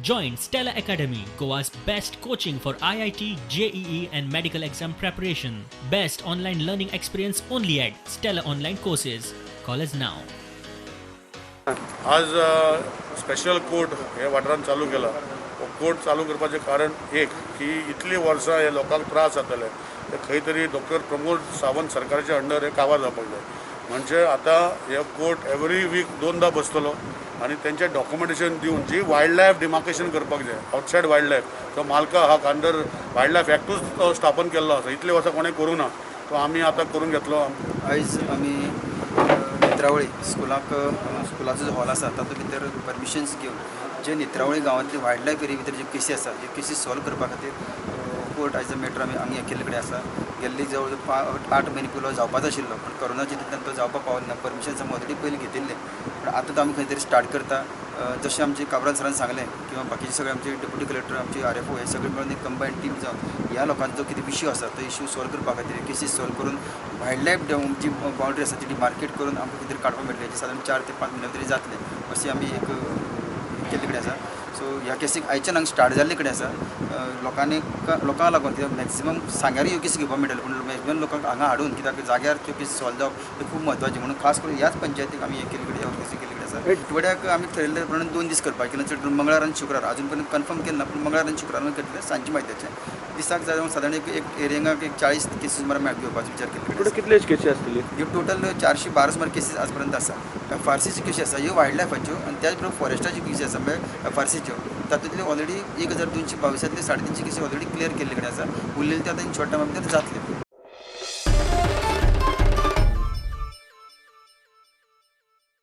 Join Stella Academy, Goa's best coaching for IIT, JEE, and medical exam preparation. Best online learning experience only at Stella Online Courses. Call us now. आज special court हे वाठारांत चालू केला. हो court चालू करपाचें कारण एक की इतलीं वर्सां हे लोकांक त्रास जाताले, ते खंय तरी डॉक्टर प्रमोद सावंत सरकाराच्या अंडर हे काबार जावपाक जाय. म्हणजे आतां हे कोर्ट एवरी वीक दोनदा बसतलो आनी तेंचें डॉक्युमेंटेशन दिवन जी वायल्ड लायफ डिमार्केशन करपाक जाय, आवटसायड वायल्ड लायफ, तो मालका हक अंडर वायल्ड लायफ एक्टूच तो स्थापन केल्लो आसा. इतले वर्सां कोणें करूं ना, तो आमी आतां करून घेतलो. आयज आमी नेत्रावळी स्कुलाक, स्कुलाचो जो हॉल आसा तातूंत भितर परमिशन्स घेवन जे नेत्रावळी गांवांतली वायल्ड लायफ एरिया भितर जे केसी आसा, जे केसीस सॉल्व करपा खातीर कोर्ट आयज मॅटर आमी हांगा केल्ले कडेन आसा. गेल्ली जवळ जवळ 8 म्हयने पयलो जावपाचो आशिल्लो, पूण कोरोनाच्या हितूंतल्यान तो जावपाक पावलो ना. परमिशन्स आमी ऑलरेडी पयलीं घेतिल्लें, पूण आतां तो आमी खंय तरी स्टार्ट करता. जशें आमचे काब्राल सरान सांगलें किंवा बाकीचे सगळे आमचे डेप्युटी कलेक्टर, आमचे आरएफओ, हे सगळे मेळून एक कंबायन टीम जावन ह्या लोकांचो जो कितें इश्यू आसा तो इश्यू सॉल्व करपा खातीर, केसीस सॉल्व करून वायल्ड लायफ जी बाउंड्री आसा ती डिमार्केट करून आमकां कितें काडपाक मेळटलें, जें सादारण 4 ते 5 म्हयन्या भितर जातलें अशी आमी एक केल्ले कडेन आसा. सो ह्या केसीक आयच्यान हांगा स्टार्ट जाल्ले कडेन आसा. लोकांनी, लोकांक लागून, कित्याक मॅक्सिमम सांग्यार ह्यो केसी घेवपाक मेळटल्यो, पूण मॅक्सिमम लोकांक हांगा हाडून, कित्याक जाग्यार त्यो केसी सॉल्व जावप हें खूब म्हत्वाचें, म्हणून खास करून ह्याच पंचायतीक आमी हें केल्ले कडेन, ह्यो केसी केल्ले कडेन आसा. आठवड्याक आमी थरयल्ले प्रमाणे 2 दीस करपाक, कित्याक चड करून मंगळार आनी शुक्रार. अजून पर्यंत कन्फर्म केलें ना, पूण मंगळार आनी शुक्रार आमी करतले सांजचे मायद्याचे. दिसाक जाय सादारण एक एक एरियांक एक 40 केसी सुमार आमी घेवपाचो विचार केल्ले कडेन आसा. कितले केसी आसतली? ह्यो टोटल 412 सुमार केसीस आजपर्यंत आसा. एफआरसीच्यो केसी आसा ह्यो वायल्ड लायफाच्यो आनी त्याच बरोबर फॉरेस्टाच्यो केसी आसा, म्हळ्यार एफआरसीच्यो. तातूंतल्यो ऑलरेडी 1222तांतल्यो 350 केसी ऑलरेडी क्लियर केल्ले कडेन आसा. उरलेले ते आतां इन शॉर्ट टायमा भितर जातले.